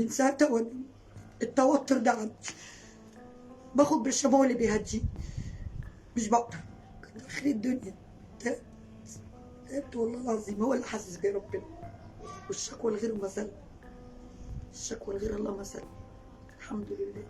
من ساعتها وانا التوتر ده عندي، باخد برشام هو اللي بيهديه، مش بقدر. كنت اخر الدنيا، تعبت تعبت والله العظيم. هو اللي حاسس بيا ربنا، والشكوى لغيره مثل، الشكوى لغير الله مثل. الحمد لله،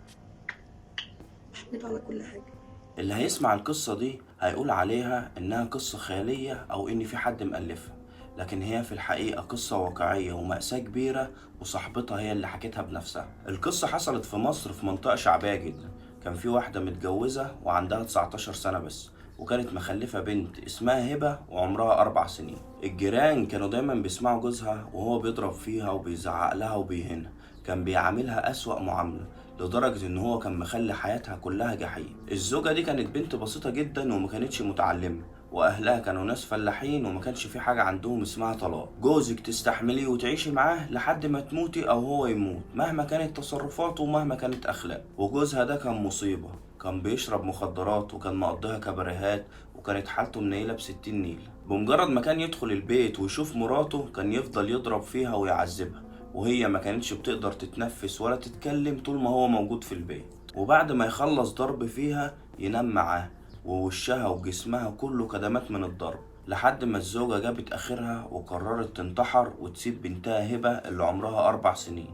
بحمده على كل حاجة. اللي هيسمع القصة دي هيقول عليها إنها قصة خيالية أو إن في حد مألفها، لكن هي في الحقيقة قصة واقعية ومأساة كبيرة، وصاحبتها هي اللي حكتها بنفسها. القصة حصلت في مصر في منطقة شعبية جدا. كان في واحدة متجوزة وعندها 19 سنة بس، وكانت مخلفة بنت اسمها هبة وعمرها 4 سنين. الجيران كانوا دايما بيسمعوا جوزها وهو بيضرب فيها وبيزعق لها وبيهينها، كان بيعاملها أسوأ معاملة، لدرجة إن هو كان مخلي حياتها كلها جحيم. الزوجة دي كانت بنت بسيطة جدا وما كانتش متعلمة، وأهلها كانوا ناس فلاحين وما كانش في حاجة عندهم اسمها طلاق. جوزك تستحمليه وتعيشي معاه لحد ما تموتي أو هو يموت، مهما كانت تصرفاته ومهما كانت أخلاقه. وجوزها ده كان مصيبة، كان بيشرب مخدرات وكان مقضيها كباريهات، وكانت حالته منيلة ب60 نيلة. بمجرد ما كان يدخل البيت ويشوف مراته كان يفضل يضرب فيها ويعذبها، وهي ما كانتش بتقدر تتنفس ولا تتكلم طول ما هو موجود في البيت. وبعد ما يخلص ضرب فيها ينام معاه، ووشها وجسمها كله كدمات من الضرب، لحد ما الزوجة جابت آخرها وقررت تنتحر وتسيب بنتها هبة اللي عمرها 4 سنين،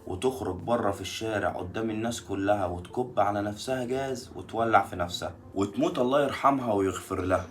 وتخرج بره في الشارع قدام الناس كلها وتكب على نفسها جاز وتولع في نفسها وتموت، الله يرحمها ويغفر لها،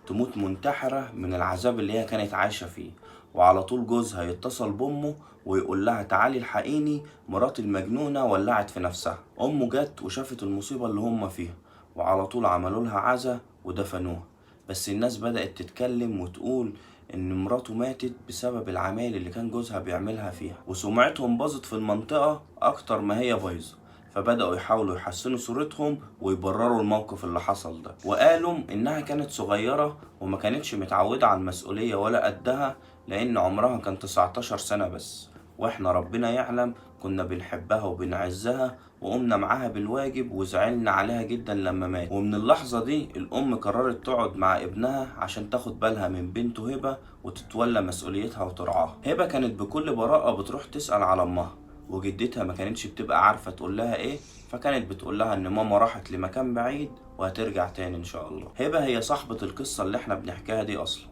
تموت منتحرة من العذاب اللي هي كانت عايشة فيه. وعلى طول جوزها يتصل بأمه ويقول لها تعالي الحقيني، مراتي المجنونة ولعت في نفسها. أمه جت وشافت المصيبة اللي هم فيها، وعلى طول عملوا لها عزا ودفنوها. بس الناس بدأت تتكلم وتقول إن مراته ماتت بسبب العمايل اللي كان جوزها بيعملها فيها، وسمعتهم باظت في المنطقة أكتر ما هي بايظة. فبدأوا يحاولوا يحسنوا صورتهم ويبرروا الموقف اللي حصل ده، وقالوا إنها كانت صغيرة وما كانتش متعودة على المسؤولية ولا قدها، لأن عمرها كان 19 سنة بس، وإحنا ربنا يعلم كنا بنحبها وبنعزها وقمنا معاها بالواجب وزعلنا عليها جدا لما مات. ومن اللحظة دي الأم قررت تقعد مع ابنها عشان تاخد بالها من بنته هبة وتتولى مسؤوليتها وترعاها. هبة كانت بكل براءة بتروح تسأل على أمها، وجدتها ما كانتش بتبقى عارفة تقول لها ايه، فكانت بتقول لها ان ماما راحت لمكان بعيد وهترجع تاني ان شاء الله. هبة هي صاحبة القصة اللي احنا بنحكيها دي اصلا.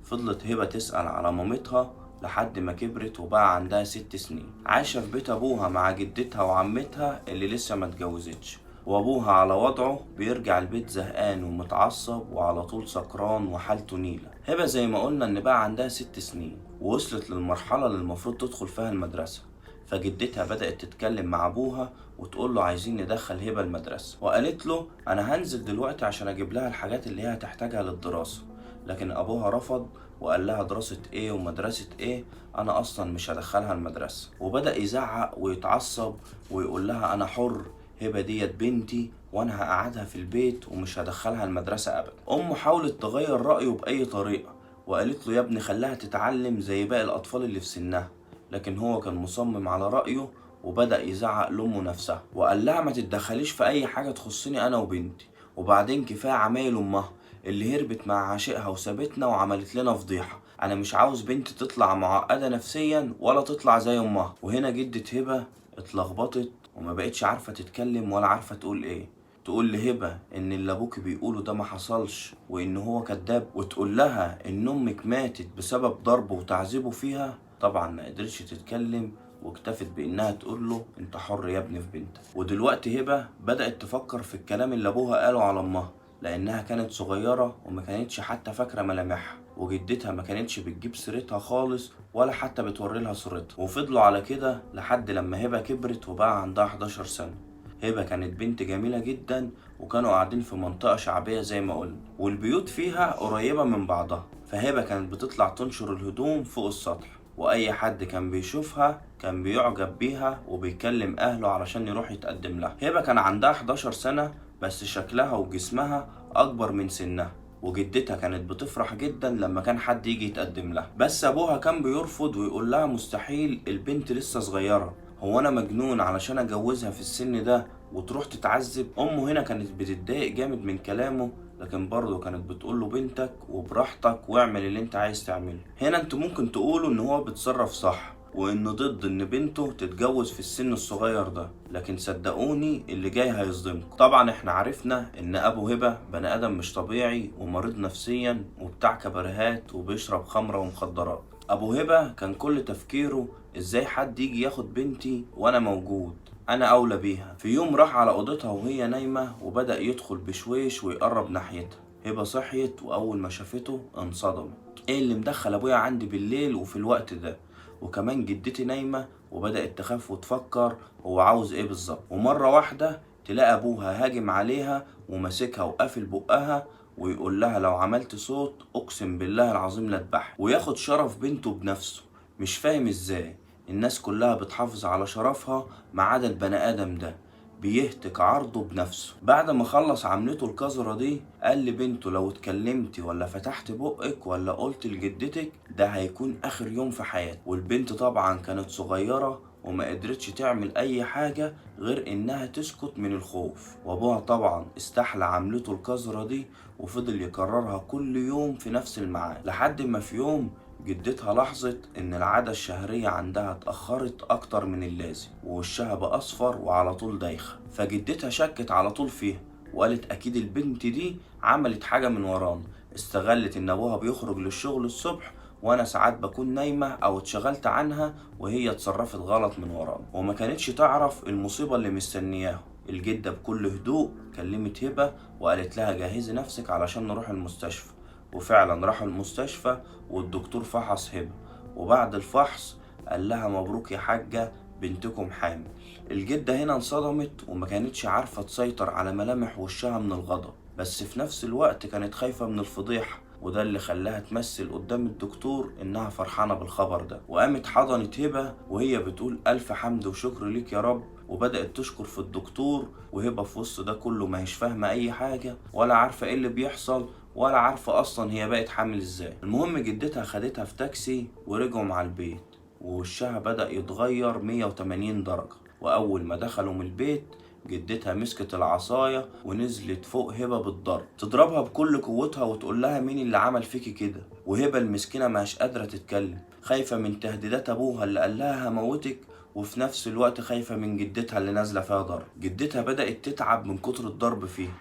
فضلت هبة تسأل على مامتها لحد ما كبرت وبقى عندها 6 سنين، عايشة في بيت أبوها مع جدتها وعمتها اللي لسه ما اتجوزتش. وأبوها على وضعه بيرجع البيت زهقان ومتعصب وعلى طول سكران وحالته نيلة. هبة زي ما قلنا إن بقى عندها 6 سنين ووصلت للمرحلة اللي المفروض تدخل فيها المدرسة، فجدتها بدأت تتكلم مع أبوها وتقول له عايزين ندخل هبة المدرسة، وقالت له أنا هنزل دلوقتي عشان أجيب لها الحاجات اللي هي هتحتاجها للدراسة. لكن أبوها رفض وقال لها دراسة ايه ومدرسة ايه، انا اصلا مش هدخلها المدرسة. وبدأ يزعق ويتعصب ويقول لها انا حر، هبة ديت بنتي وانا هقعدها في البيت ومش هدخلها المدرسة ابدا. امه حاولت تغير رأيه بأي طريقة وقالت له يا ابني خلاها تتعلم زي باقي الاطفال اللي في سنها، لكن هو كان مصمم على رأيه وبدأ يزعق لأمه نفسها وقال لها ما تتدخليش في اي حاجة تخصني انا وبنتي، وبعدين كفاية عمايل امها اللي هربت مع عشيقها وسابتنا وعملت لنا فضيحة، أنا مش عاوز بنتي تطلع معقدة نفسيا ولا تطلع زي أمها. وهنا جدة هبة اتلخبطت وما بقتش عارفة تتكلم ولا عارفة تقول إيه. تقول لهبة إن اللي أبوك بيقوله ده ما حصلش وإن هو كذاب، وتقول لها إن أمك ماتت بسبب ضربه وتعذيبه فيها. طبعا ما قدرتش تتكلم واكتفت بإنها تقول له أنت حر يا ابني في بنتك. ودلوقتي هبة بدأت تفكر في الكلام اللي أبوها قاله على أمها، لأنها كانت صغيرة وما كانتش حتى فاكرة ملامحها، وجدتها ما كانتش بتجيب سيرتها خالص ولا حتى بتوري لها صورتها. وفضلوا على كده لحد لما هبة كبرت وبقى عندها 11 سنة. هبة كانت بنت جميلة جدا، وكانوا قاعدين في منطقة شعبية زي ما قلنا، والبيوت فيها قريبة من بعضها، فهبة كانت بتطلع تنشر الهدوم فوق السطح، وأي حد كان بيشوفها كان بيعجب بيها وبيكلم أهله علشان يروح يتقدم لها. هبة كان عندها 11 سنة بس شكلها وجسمها أكبر من سنها، وجدتها كانت بتفرح جدا لما كان حد يجي يتقدم لها، بس أبوها كان بيرفض ويقول لها مستحيل، البنت لسه صغيرة، هو أنا مجنون علشان أجوزها في السن ده وتروح تتعذب؟ أمه هنا كانت بتتضايق جامد من كلامه، لكن برضه كانت بتقول له بنتك وبراحتك واعمل اللي انت عايز تعمله. هنا انتوا ممكن تقولوا ان هو بيتصرف صح، وإنه ضد إن بنته تتجوز في السن الصغير ده، لكن صدقوني اللي جاي هيصدمكم. طبعا احنا عرفنا إن أبو هبة بني آدم مش طبيعي ومريض نفسيا وبتاع كباريهات وبيشرب خمرة ومخدرات. أبو هبة كان كل تفكيره إزاي حد يجي ياخد بنتي وأنا موجود، أنا أولى بيها. في يوم راح على أوضتها وهي نايمة وبدأ يدخل بشويش ويقرب ناحيتها. هبة صحيت وأول ما شافته انصدمت، إيه اللي مدخل أبويا عندي بالليل وفي الوقت ده؟ وكمان جدتي نايمة. وبدأت تخاف وتفكر هو عاوز إيه بالظبط. ومرة واحدة تلاقي أبوها هاجم عليها وماسكها وقافل بقها ويقول لها لو عملت صوت أقسم بالله العظيم لأذبحك، وياخد شرف بنته بنفسه. مش فاهم إزاي الناس كلها بتحافظ على شرفها ما عدا البني آدم ده، بيهتك عرضه بنفسه. بعد ما خلص عملته القذرة دي قال لبنته لو اتكلمتي ولا فتحت بقك ولا قلت لجدتك ده هيكون آخر يوم في حياتك. والبنت طبعا كانت صغيرة وما قدرتش تعمل أي حاجة غير إنها تسكت من الخوف. وأبوها طبعا استحلى عملته القذرة دي وفضل يكررها كل يوم في نفس الميعاد، لحد ما في يوم جدتها لاحظت إن العادة الشهرية عندها اتأخرت أكتر من اللازم ووشها بقى أصفر وعلى طول دايخة. فجدتها شكت على طول فيها وقالت أكيد البنت دي عملت حاجة من ورانا، استغلت إن أبوها بيخرج للشغل الصبح وأنا ساعات بكون نايمة أو اتشغلت عنها وهي اتصرفت غلط من ورانا، وما كانتش تعرف المصيبة اللي مستنياها. الجدة بكل هدوء كلمت هبة وقالت لها جهزي نفسك علشان نروح المستشفى. وفعلا راحوا المستشفى والدكتور فحص هبة، وبعد الفحص قال لها مبروك يا حاجة بنتكم حامل. الجدة هنا انصدمت وما كانتش عارفة تسيطر على ملامح وشها من الغضب، بس في نفس الوقت كانت خايفة من الفضيحة، وده اللي خلاها تمثل قدام الدكتور انها فرحانة بالخبر ده. وقامت حضنت هبة وهي بتقول ألف حمد وشكر ليك يا رب، وبدأت تشكر في الدكتور. وهبة في وسط ده كله ما هيش فاهمة أي حاجة ولا عارفة ايه اللي بيحصل ولا عارفة أصلا هي بقت حامل ازاي. المهم جدتها خدتها في تاكسي ورجعوا مع البيت، ووشها بدأ يتغير 180 درجة. وأول ما دخلوا من البيت جدتها مسكت العصاية ونزلت فوق هبة بالضرب، تضربها بكل قوتها وتقول لها مين اللي عمل فيكي كده. وهبة المسكينة ماهيش قادرة تتكلم، خايفة من تهديدات أبوها اللي قال لها هموتك، وفي نفس الوقت خايفة من جدتها اللي نازلة فيها ضرب. جدتها بدأت تتعب من كتر الضرب فيها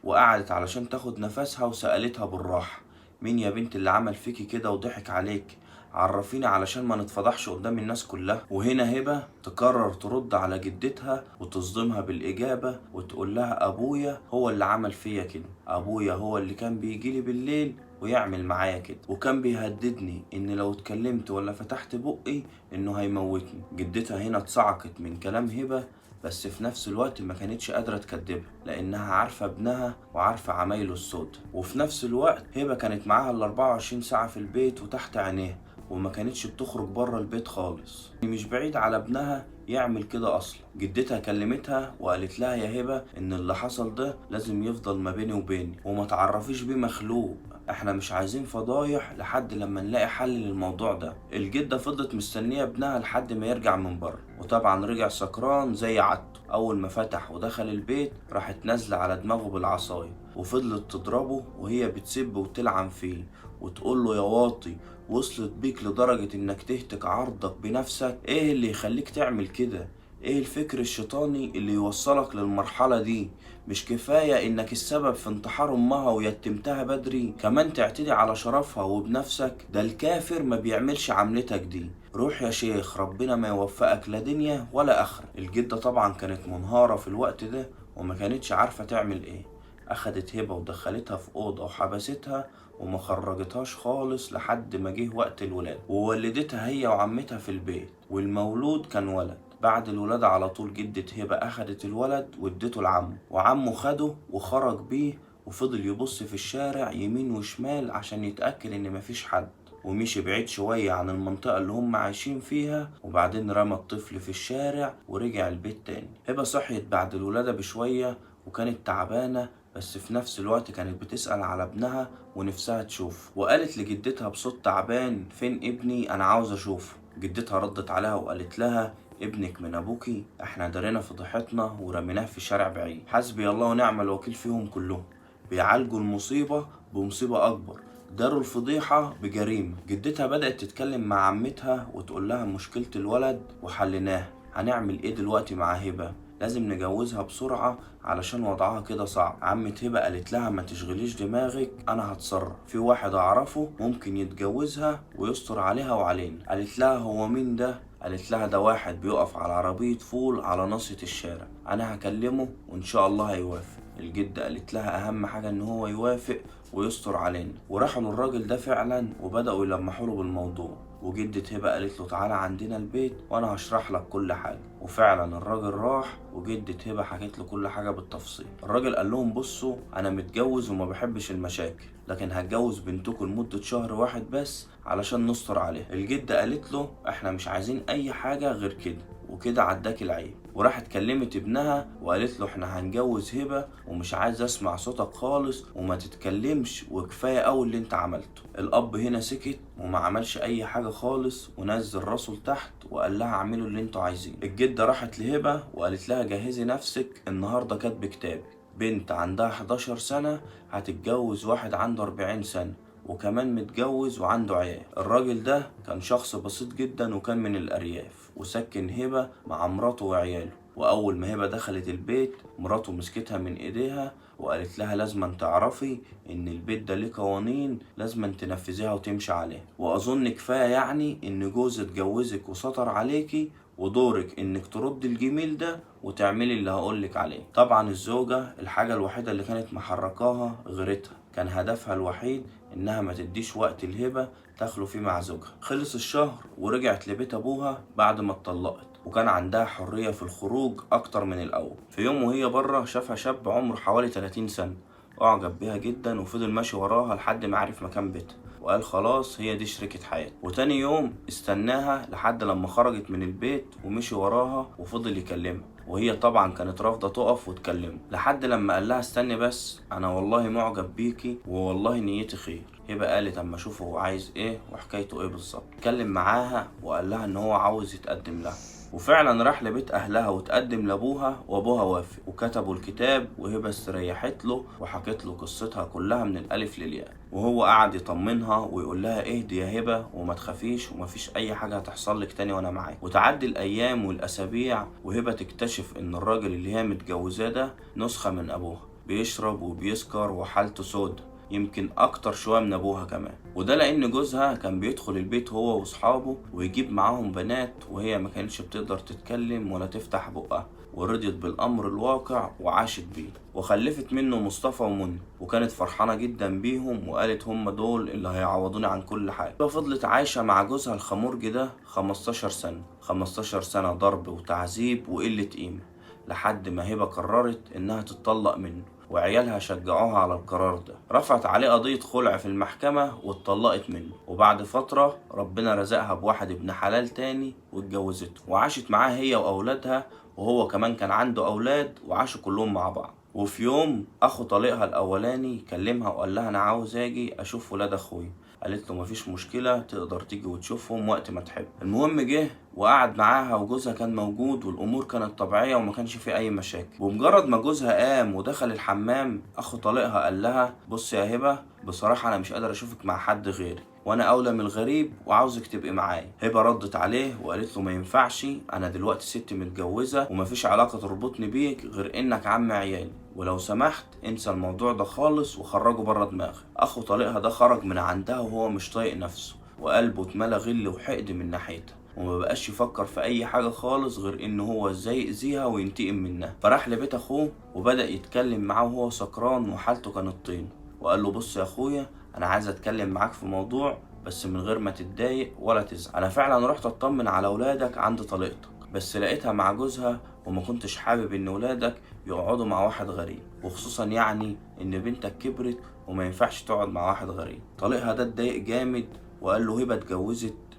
وقعدت علشان تاخد نفسها، وسألتها بالراحة مين يا بنت اللي عمل فيكي كده وضحك عليك؟ عرفيني علشان ما نتفضحش قدام الناس كلها. وهنا هبة تقرر ترد على جدتها وتصدمها بالإجابة وتقول لها أبويا هو اللي عمل فيا كده، أبويا هو اللي كان بيجيلي بالليل ويعمل معايا كده، وكان بيهددني إن لو اتكلمت ولا فتحت بقي إنه هيموتني. جدتها هنا اتصعقت من كلام هبة، بس في نفس الوقت ما كانتش قادرة تكدبها لأنها عارفة ابنها وعارفة عمايله السود. وفي نفس الوقت هبة كانت معاها ال 24 ساعة في البيت وتحت عينيها، وما كانتش بتخرج بره البيت خالص، مش بعيد على ابنها يعمل كده اصلا. جدتها كلمتها وقالت لها يا هبة ان اللي حصل ده لازم يفضل ما بيني وبيني وما تعرفيش بيه مخلوق، احنا مش عايزين فضايح لحد لما نلاقي حل للموضوع ده. الجدة فضلت مستنية ابنها لحد ما يرجع من بره، وطبعا رجع سكران زي عادته. اول ما فتح ودخل البيت راحت نازلة على دماغه بالعصاية وفضلت تضربه وهي بتسب وتلعن فيه وتقول له يا واطي، وصلت بيك لدرجة انك تهتك عرضك بنفسك، ايه اللي يخليك تعمل كده؟ ايه الفكر الشيطاني اللي يوصلك للمرحلة دي؟ مش كفاية انك السبب في انتحار امها ويتمتها بدري، كمان تعتدي على شرفها وبنفسك؟ ده الكافر ما بيعملش عملتك دي. روح يا شيخ، ربنا ما يوفقك لا دنيا ولا اخرة. الجدة طبعا كانت منهارة في الوقت ده وما كانتش عارفة تعمل ايه. اخدت هبة ودخلتها في اوضة وحبستها وما خرجتهاش خالص لحد ما جه وقت الولادة، وولدتها هي وعمتها في البيت، والمولود كان ولد. بعد الولادة على طول جدة هبة أخدت الولد وادته لعمه، وعمه خده وخرج بيه وفضل يبص في الشارع يمين وشمال عشان يتأكد إن مفيش حد، ومشي بعيد شوية عن المنطقة اللي هم عايشين فيها، وبعدين رمى الطفل في الشارع ورجع البيت تاني. هبة صحيت بعد الولادة بشوية وكانت تعبانة، بس في نفس الوقت كانت بتسأل على ابنها ونفسها تشوفه، وقالت لجدتها بصوت تعبان فين ابني، أنا عاوز أشوفه. جدتها ردت عليها وقالت لها ابنك من أبوكي، احنا درينا فضيحتنا ورميناه في شارع بعيد. حسبي الله ونعم الوكيل فيهم كلهم، بيعالجوا المصيبة بمصيبة أكبر. داروا الفضيحة بجريمة. جدتها بدأت تتكلم مع عمتها وتقول لها مشكلة الولد وحليناها، هنعمل ايه دلوقتي مع هبة؟ لازم نجوزها بسرعة علشان وضعها كده صعب. عمة هبة قالت لها ما تشغليش دماغك، انا هتصرف، في واحد اعرفه ممكن يتجوزها ويستر عليها وعلينا. قالت لها هو مين ده؟ قالت لها ده واحد بيقف على عربية فول على ناصية الشارع، انا هكلمه وان شاء الله هيوافق. الجدة قالت لها اهم حاجة ان هو يوافق ويستر علينا. وراحوا للراجل ده فعلا وبدأوا يلمحوا له بالموضوع، وجدة هبة قالت له تعالى عندنا البيت وانا هشرح لك كل حاجة. وفعلا الراجل راح وجدة هبة حكت له كل حاجة بالتفصيل. الراجل قال لهم بصوا انا متجوز وما بحبش المشاكل، لكن هتجوز بنتكم لمدة شهر واحد بس علشان نستر عليها. الجدة قالت له احنا مش عايزين اي حاجة غير كده، وكده عداك العيب. وراحت كلمت ابنها وقالت له احنا هنجوز هبة ومش عايز اسمع صوتك خالص وما تتكلمش وكفاية قوي اللي انت عملته. الاب هنا سكت وما عملش اي حاجة خالص ونزل راسه لتحت وقال لها اعملوا اللي انتوا عايزينه. الجدة راحت لهبة وقالت لها جهزي نفسك، النهاردة كاتب كتابك، بنت عندها 11 سنة هتتجوز واحد عنده 40 سنة وكمان متجوز وعنده عيال. الراجل ده كان شخص بسيط جدا وكان من الأرياف، وسكن هبة مع مراته وعياله. وأول ما هبة دخلت البيت مراته مسكتها من إيديها وقالت لها لازم تعرفي إن البيت ده ليه قوانين لازم تنفذيها وتمشي عليها، وأظن كفاية يعني إن جوزك اتجوزك وسطر عليكي، ودورك إنك تردي الجميل ده وتعملي اللي هقولك عليه. طبعا الزوجة الحاجة الوحيدة اللي كانت محركاها غيرتها، كان هدفها الوحيد إنها ما تديش وقت الهبة تخلو فيه مع زوجها. خلص الشهر ورجعت لبيت أبوها بعد ما اتطلقت، وكان عندها حرية في الخروج أكتر من الأول. في يوم وهي بره شافها شاب عمره حوالي 30 سنة، أعجب بيها جدا وفضل ماشي وراها لحد ما عرف مكان بيتها، وقال خلاص هي دي شريكة حياتي. وتاني يوم استناها لحد لما خرجت من البيت ومشي وراها وفضل يكلمها، وهي طبعا كانت رافضة تقف وتكلمه، لحد لما قال لها استني بس انا والله معجب بيكي ووالله نيتي خير. هبة قالت اما اشوفه هو عايز ايه وحكايته ايه بالظبط. اتكلم معاها وقال لها ان هو عاوز يتقدم لها، وفعلا راح لبيت اهلها وتقدم لابوها وابوها وافق وكتبوا الكتاب، وهبه استريحت له وحكت له قصتها كلها من الالف للياء، وهو قعد يطمنها ويقول لها اهدي يا هبه وما تخافيش ومفيش اي حاجه هتحصل لك تاني وانا معاك. وتعدي الايام والاسابيع وهبه تكتشف ان الراجل اللي هي متجوزاه ده نسخه من ابوها، بيشرب وبيسكر وحالته سود يمكن اكتر شويه من ابوها كمان، وده لان جوزها كان بيدخل البيت هو واصحابه ويجيب معاهم بنات، وهي ما كانتش بتقدر تتكلم ولا تفتح بقها، ورضيت بالامر الواقع وعاشت بيه، وخلفت منه مصطفى ومنى، وكانت فرحانه جدا بيهم وقالت هم دول اللي هيعوضوني عن كل حاجه. فضلت عايشه مع جوزها الخمرجي ده 15 سنه، 15 سنه ضرب وتعذيب وقله قيمه، لحد ما هبه قررت انها تتطلق منه، وعيالها شجعوها على القرار ده. رفعت عليه قضية خلع في المحكمة واتطلقت منه، وبعد فترة ربنا رزقها بواحد ابن حلال تاني واتجوزته، وعاشت معاه هي وأولادها، وهو كمان كان عنده أولاد وعاشوا كلهم مع بعض. وفي يوم أخو طليقها الأولاني كلمها وقال لها أنا عاوز أجي أشوف ولاد أخوي. قالت له مفيش مشكلة، تقدر تيجي وتشوفهم وقت ما تحب. المهم جه وقعد معاها وجوزها كان موجود والأمور كانت طبيعية وما كانش في أي مشاكل. ومجرد ما جوزها قام ودخل الحمام أخو طليقها قال لها بص يا هبة، بصراحة أنا مش قادر أشوفك مع حد غيري، وأنا أولى من الغريب وعاوزك تبقي معايا. هبة ردت عليه وقالت له ما ينفعش، أنا دلوقتي ست متجوزة ومفيش علاقة تربطني بيك غير إنك عم عيالي، ولو سمحت انسى الموضوع ده خالص وخرجه بره دماغك. اخو طليقها ده خرج من عندها وهو مش طايق نفسه، وقلبه اتملى غل وحقد من ناحيتها، وما بقاش يفكر في اي حاجه خالص غير ان هو ازاي يأذيها وينتقم منها. فراح لبيت اخوه وبدأ يتكلم معاه وهو سكران وحالته كانت طين، وقال له بص يا اخويا، انا عايز اتكلم معاك في موضوع بس من غير ما تتضايق ولا تزعل. انا فعلا رحت اطمن على اولادك عند طليقتك، بس لقيتها مع جوزها وما كنتش حابب ان ولادك يقعدوا مع واحد غريب، وخصوصا يعني ان بنتك كبرت وما ينفعش تقعد مع واحد غريب. طليقها ده اتضايق جامد وقال له هبه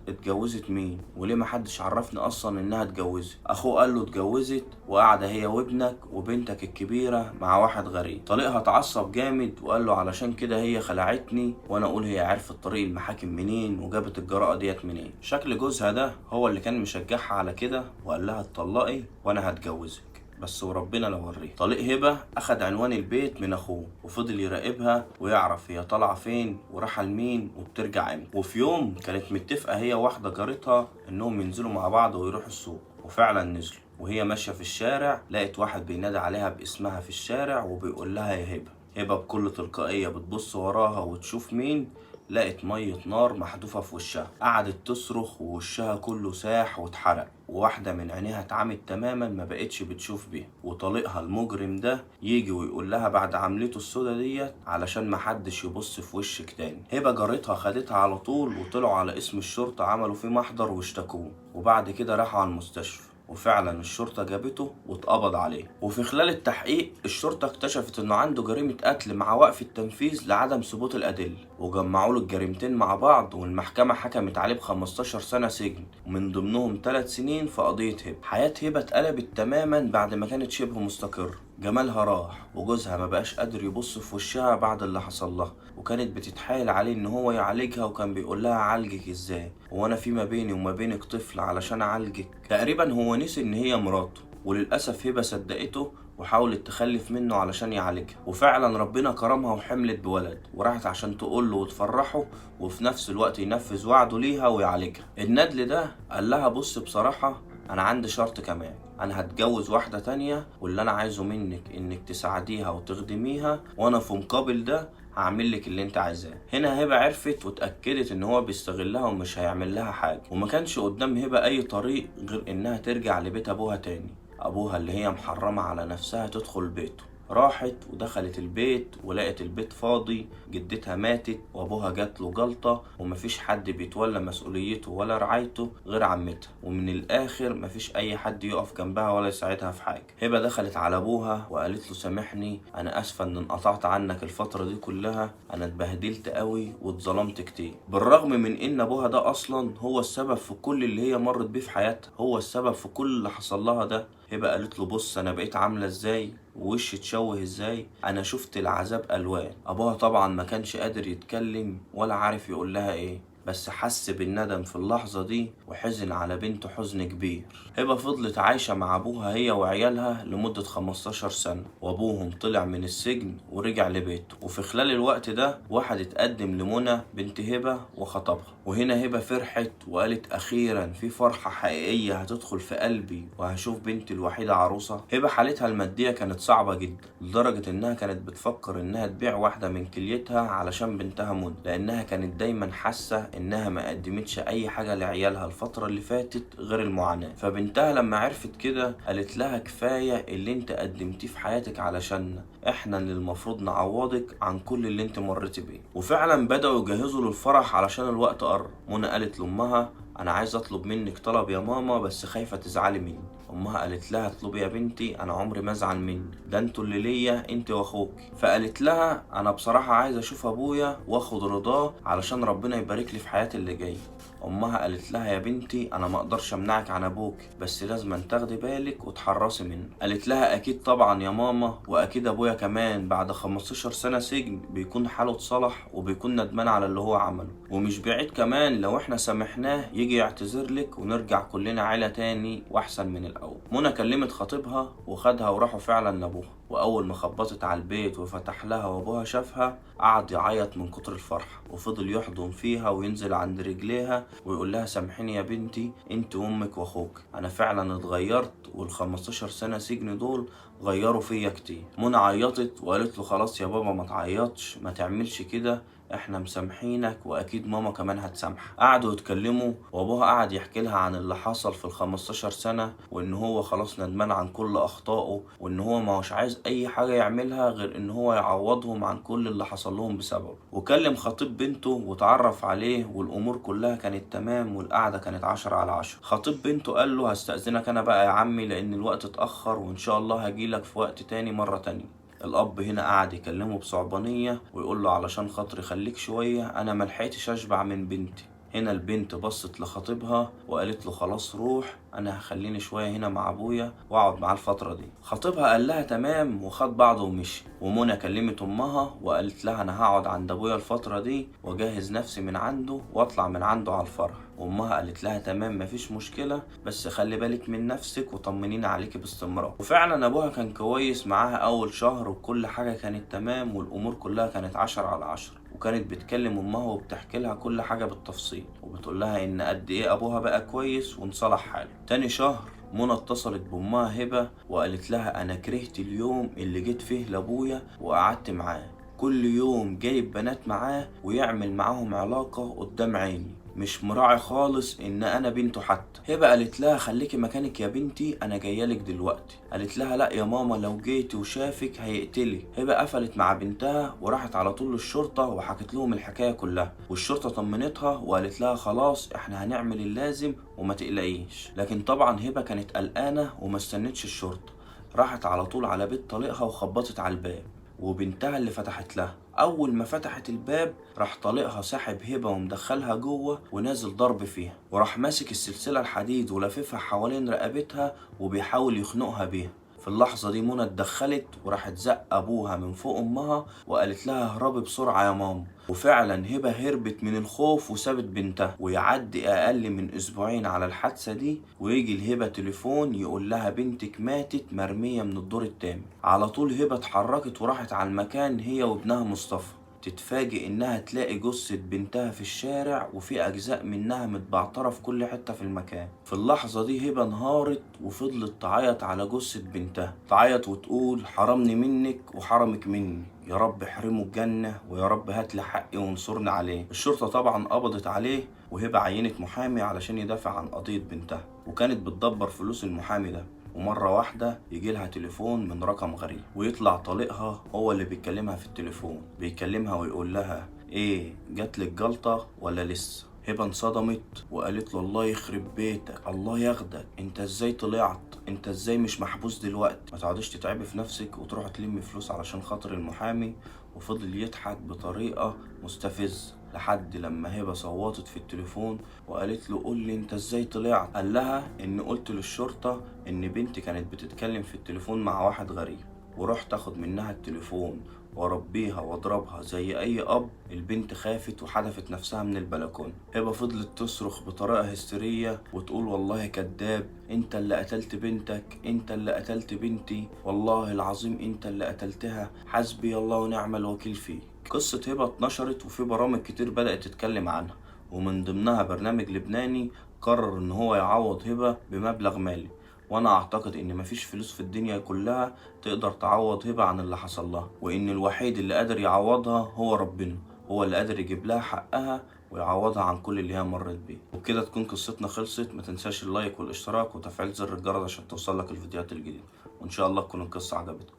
اتجوزت مين؟ وليه ما حدش عرفني اصلا انها اتجوزت؟ اخوه قال له اتجوزت وقاعده هي وابنك وبنتك الكبيره مع واحد غريب. طليقها اتعصب جامد وقال له علشان كده هي خلعتني، وانا اقول هي عرفت طريق المحاكم منين وجابت الجراءه ديت منين. شكل جوزها ده هو اللي كان مشجعها على كده وقال لها اتطلقي وانا هتجوزك. بس وربنا لو وريه. طليق هبه اخد عنوان البيت من اخوه وفضل يراقبها ويعرف هي طالعه فين وراحة لمين وبترجع امتى. وفي يوم كانت متفقه هي واحدة جارتها انهم ينزلوا مع بعض ويروحوا السوق، وفعلا نزلوا. وهي ماشية في الشارع لقت واحد بينادي عليها باسمها في الشارع وبيقول لها يا هبه. هبه بكل تلقائية بتبص وراها وتشوف مين، لقت مية نار محذوفة في وشها. قعدت تصرخ ووشها كله ساح واتحرق، وواحدة من عينيها اتعمت تماما ما بقتش بتشوف بيها. وطليقها المجرم ده يجي ويقول لها بعد عملته السودا ديت علشان محدش يبص في وشك تاني. هبه جارتها خدتها على طول وطلعوا على اسم الشرطة، عملوا فيه محضر واشتكوه، وبعد كده راحوا على المستشفى وفعلا الشرطة جابته واتقبض عليه. وفي خلال التحقيق الشرطة اكتشفت انه عنده جريمة قتل مع وقف التنفيذ لعدم ثبوت الأدلة، وجمعوا له الجريمتين مع بعض، والمحكمة حكمت عليه ب 15 سنة سجن، ومن ضمنهم 3 سنين في قضية هبة. حياة هبة اتقلبت تماما بعد ما كانت شبه مستقرة، جمالها راح وجوزها ما بقاش قادر يبص في وشها بعد اللي حصل لها، وكانت بتتحايل عليه ان هو يعالجها، وكان بيقول لها عالجك ازاي وانا في ما بيني وما بينك طفل علشان اعالجك. تقريبا هو نسي ان هي مراته، وللاسف هبه صدقته وحاولت تخلف منه علشان يعالجها، وفعلا ربنا كرمها وحملت بولد، وراحت عشان تقول له وتفرحه وفي نفس الوقت ينفذ وعده ليها ويعالجها. الندل ده قال لها بص بصراحة انا عندي شرط كمان، انا هتجوز واحدة تانية، واللي انا عايزه منك انك تساعديها وتخدميها، وانا في مقابل ده هعمل لك اللي انت عايزاه. هنا هبه عرفت واتاكدت ان هو بيستغلها ومش هيعمل لها حاجة، وما كانش قدام هبه اي طريق غير انها ترجع لبيت ابوها تاني، ابوها اللي هي محرمة على نفسها تدخل بيته. راحت ودخلت البيت ولقت البيت فاضي، جدتها ماتت وابوها جات له جلطة ومفيش حد بيتولى مسؤوليته ولا رعايته غير عمتها، ومن الاخر مفيش اي حد يقف جنبها ولا يساعدها في حاجة. هبة دخلت على ابوها وقالت له سامحني، انا اسفة ان انقطعت عنك الفترة دي كلها، انا اتبهدلت قوي واتظلمت كتير. بالرغم من ان ابوها ده اصلا هو السبب في كل اللي هي مرت بيه في حياتها، هو السبب في كل اللي حصل لها ده. هبة قالت له بص انا بقيت عاملة ازاي ووشي اتشوه ازاي، انا شفت العذاب الوان. ابوها طبعا ما كانش قادر يتكلم ولا عارف يقول لها ايه، بس حس بالندم في اللحظة دي وحزن على بنته حزن كبير. هبة فضلت عايشة مع أبوها هي وعيالها لمدة 15 سنة، وأبوهم طلع من السجن ورجع لبيته. وفي خلال الوقت ده واحد اتقدم لمنى بنت هبة وخطبها، وهنا هبة فرحت وقالت أخيرا في فرحة حقيقية هتدخل في قلبي وهشوف بنتي الوحيدة عروسة. هبة حالتها المادية كانت صعبة جدا، لدرجة إنها كانت بتفكر إنها تبيع واحدة من كليتها علشان بنتها منى، لأنها كانت دايما حاسة انها ما قدمتش اي حاجة لعيالها الفترة اللي فاتت غير المعاناة. فبنتها لما عرفت كده قالت لها كفاية اللي انت قدمتيه في حياتك علشاننا، احنا اللي المفروض نعوضك عن كل اللي انت مريتي بيه. وفعلا بدأوا يجهزوا للفرح علشان الوقت قرب. منى قالت لامها انا عايز اطلب منك طلب يا ماما، بس خايفة تزعلي مني. امها قالت لها اطلبي يا بنتي، انا عمري ما ازعل منك، ده انتوا اللي ليا انت واخوك. فقالت لها انا بصراحة عايزه اشوف ابويا واخد رضاه علشان ربنا يبارك لي في حياتي اللي جاية. امها قالت لها يا بنتي انا ما اقدرش امنعك عن ابوك، بس لازم تاخدي بالك وتحرصي منه. قالت لها اكيد طبعا يا ماما، واكيد ابويا كمان بعد 15 سنة سجن بيكون حاله اتصلح وبيكون ندمان على اللي هو عمله، ومش بعيد كمان لو احنا سامحناه يجي يعتذر لك ونرجع كلنا عيله تاني واحسن من الاول. منى كلمت خطيبها وخدها وراحوا فعلا لابوها، واول ما خبطت على البيت وفتح لها وابوها شافها قعد يعيط من كتر الفرحة، وفضل يحضن فيها وينزل عند رجليها ويقول لها سامحيني يا بنتي انت وامك واخوك، انا فعلا اتغيرت وال15 سنة سجن دول غيروا فيا كتير. منى عيطت وقالت له خلاص يا بابا ما تعيطش، ما تعملش كده، احنا مسامحينك واكيد ماما كمان هتسامحك. قعدوا يتكلموا وابوها قعد يحكي لها عن اللي حصل في ال15 سنة، وان هو خلاص ندمان عن كل اخطائه، وان هو ما هوش عايز اي حاجة يعملها غير ان هو يعوضهم عن كل اللي حصل لهم بسببه. وكلم خطيب بنته وتعرف عليه والامور كلها كانت تمام والقعدة كانت 10 على 10. خطيب بنته قال له هستأذنك انا بقى يا عمي لان الوقت اتأخر، وان شاء الله هجيلك في وقت تاني مرة تانية. الاب هنا قعد يكلمه بصعبانية ويقول له علشان خاطري خليك شوية، انا ملحقتش اشبع من بنتي. هنا البنت بصت لخطيبها وقالت له خلاص روح، انا هخليني شوية هنا مع ابويا واقعد معاه الفترة دي. خطيبها قال لها تمام وخد بعضه ومشي. ومنى كلمت امها وقالت لها انا هقعد عند ابويا الفترة دي واجهز نفسي من عنده واطلع من عنده على الفرح. وامها قالت لها تمام مفيش مشكلة، بس خلي بالك من نفسك وطمنينا عليكي باستمرار. وفعلا ابوها كان كويس معاها اول شهر، وكل حاجة كانت تمام والامور كلها كانت 10 على 10. وكانت بتكلم امها وبتحكي لها كل حاجة بالتفصيل، وبتقول لها ان قد ايه ابوها بقى كويس وانصلح حاله. تاني شهر منى اتصلت بامها هبة وقالت لها انا كرهت اليوم اللي جيت فيه لابويا وقعدت معاه، كل يوم جايب بنات معاه ويعمل معاهم علاقة قدام عيني، مش مراعي خالص ان انا بنته حتى. هبه قالت لها خليكي مكانك يا بنتي، انا جايلك دلوقتي. قالت لها لا يا ماما، لو جيتي وشافك هيقتلك. هبه قفلت مع بنتها وراحت على طول للشرطة وحكت لهم الحكاية كلها، والشرطة طمنتها وقالت لها خلاص احنا هنعمل اللازم وما تقلقيش. لكن طبعا هبه كانت قلقانة وما استنتش الشرطة، راحت على طول على بيت طليقها وخبطت على الباب، وبنتها اللي فتحت لها. اول ما فتحت الباب راح طليقها ساحب هبه ومدخلها جوه ونازل ضرب فيها، وراح ماسك السلسلة الحديد ولففها حوالين رقبتها وبيحاول يخنقها بيها. في اللحظة دي منى اتدخلت وراحت زق ابوها من فوق امها وقالت لها اهربي بسرعة يا ماما. وفعلا هبه هربت من الخوف وسابت بنتها. ويعدي اقل من اسبوعين على الحادثة دي ويجي لهبه تليفون يقول لها بنتك ماتت مرمية من الدور الثامن. على طول هبه اتحركت وراحت على المكان هي وابنها مصطفى. تتفاجئ انها تلاقي جثة بنتها في الشارع وفي اجزاء منها متبعترة في كل حتة في المكان. في اللحظة دي هبة انهارت وفضلت تعيط على جثة بنتها، تعيط وتقول حرمني منك وحرمك مني، يا رب احرمه الجنة ويا رب هات لي حقي وانصرني عليه. الشرطة طبعا قبضت عليه، وهبة عينت محامي علشان يدافع عن قضية بنتها، وكانت بتدبر فلوس المحامي ده. ومرة واحدة يجي لها تليفون من رقم غريب، ويطلع طليقها هو اللي بيكلمها في التليفون، بيكلمها ويقول لها ايه جاتلك جلطة ولا لسه؟ هبة انصدمت وقالت له الله يخرب بيتك، الله ياخدك، انت ازاي طلعت؟ انت ازاي مش محبوس دلوقتي؟ ما تقعديش تتعبي في نفسك وتروح تلمي فلوس علشان خاطر المحامي. وفضل يضحك بطريقة مستفزة لحد لما هبة صوتت في التليفون وقالت له قول لي انت ازاي طلعت؟ قال لها ان قلت للشرطة ان بنتي كانت بتتكلم في التليفون مع واحد غريب، ورحت اخد منها التليفون واربيها واضربها زي اي اب. البنت خافت وحدفت نفسها من البلكونه. هبه فضلت تصرخ بطريقة هستيريه وتقول والله كذاب، انت اللي قتلت بنتك، انت اللي قتلت بنتي، والله العظيم انت اللي قتلتها، حسبي الله ونعم الوكيل فيك. قصة هبه اتنشرت وفي برامج كتير بدات تتكلم عنها، ومن ضمنها برنامج لبناني قرر ان هو يعوض هبه بمبلغ مالي. وانا اعتقد ان مفيش فلوس في الدنيا كلها تقدر تعوض هبة عن اللي حصل لها، وان الوحيد اللي قادر يعوضها هو ربنا، هو اللي قادر يجيب لها حقها ويعوضها عن كل اللي هي مرت بيه. وبكده تكون قصتنا خلصت. ما تنساش اللايك والاشتراك وتفعيل زر الجرس عشان توصلك الفيديوهات الجديدة، وان شاء الله تكون القصة عجبتكم.